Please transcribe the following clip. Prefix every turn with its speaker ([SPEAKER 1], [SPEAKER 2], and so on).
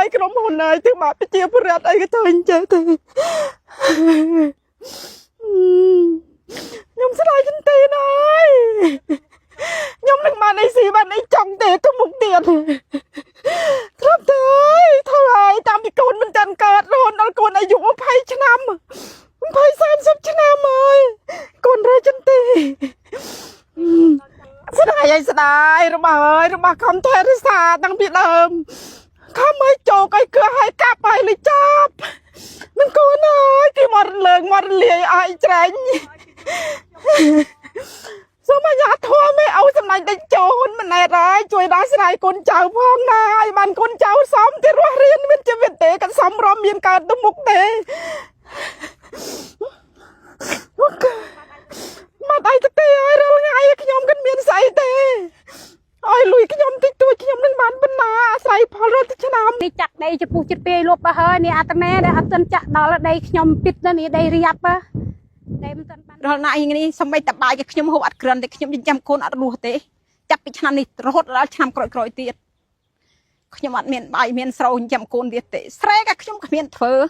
[SPEAKER 1] យក្រុមហ៊ុនអើយទើបមកប្រជាពលរដ្ឋអីក៏ធ្វើអញ្ចឹងទេខ្ញុំស្ដាយចន្ទេនអើយខ្ញុំនឹងបានអីស៊ីបានអីចង់ទេទៅមុខទៀតធ្លាប់ទេអើយធ្វើហើយតាមពីកូនមិនទាន់កើតរហូតដល់កូនអាយុ20ឆ្នាំ20 30ឆ្នាំហើយកូនរើចន្ទេស្ដាយហើយស្ដាយរបស់អើយរបស់ខំថែរក្សាតាំងពីដើមខំឲ្យជោកឲ្យគឺឲ្យកាប់ឲ្យលិចាប់មិនកូនអើយគេមករលើងមករលាយឲ្យច្រែងសូមអាញាធមឲ្យឲ្យសម្ដេចដេចជោហ៊ុនម៉ណែតហើយជួយដោះស្រាយកូនចៅផងណាឲ្យបានកូនចៅសមទីរស់រៀនមានជីវិតទេក៏សមរមមានកើតទៅមុខទេអូខេមកអីទៅទេឲ្យរាល់ថ្ងៃខ្ញុំក៏មានស្អីទេឲ្យលុយខ្ញុំតិចតួចខ្ញុំនឹងបានបណ្ណាអាស្រ័យផលរាល់ឆ្នាំ
[SPEAKER 2] នេះចាក់ដីចំពោះចិត្តពេលលុបអស់ហើយនេះអាត្មាដែលអត់ទាន់ចាក់ដល់ដីខ្ញុំពិតណានេះដីរៀបដីមិនទាន់បាន
[SPEAKER 3] រាល់ណាយនេះសំបីតបាយក៏ខ្ញុំហូបអត់ក្រិនទេខ្ញុំចិញ្ចឹមកូនអត់រស់ទេចាប់ពីឆ្នាំនេះរហូតដល់ឆ្នាំក្រោយៗទៀតខ្ញុំអត់មានបាយមានស្រូវចិញ្ចឹមកូនទៀតទេស្រែក៏ខ្ញុំគ្មានធ្វើ។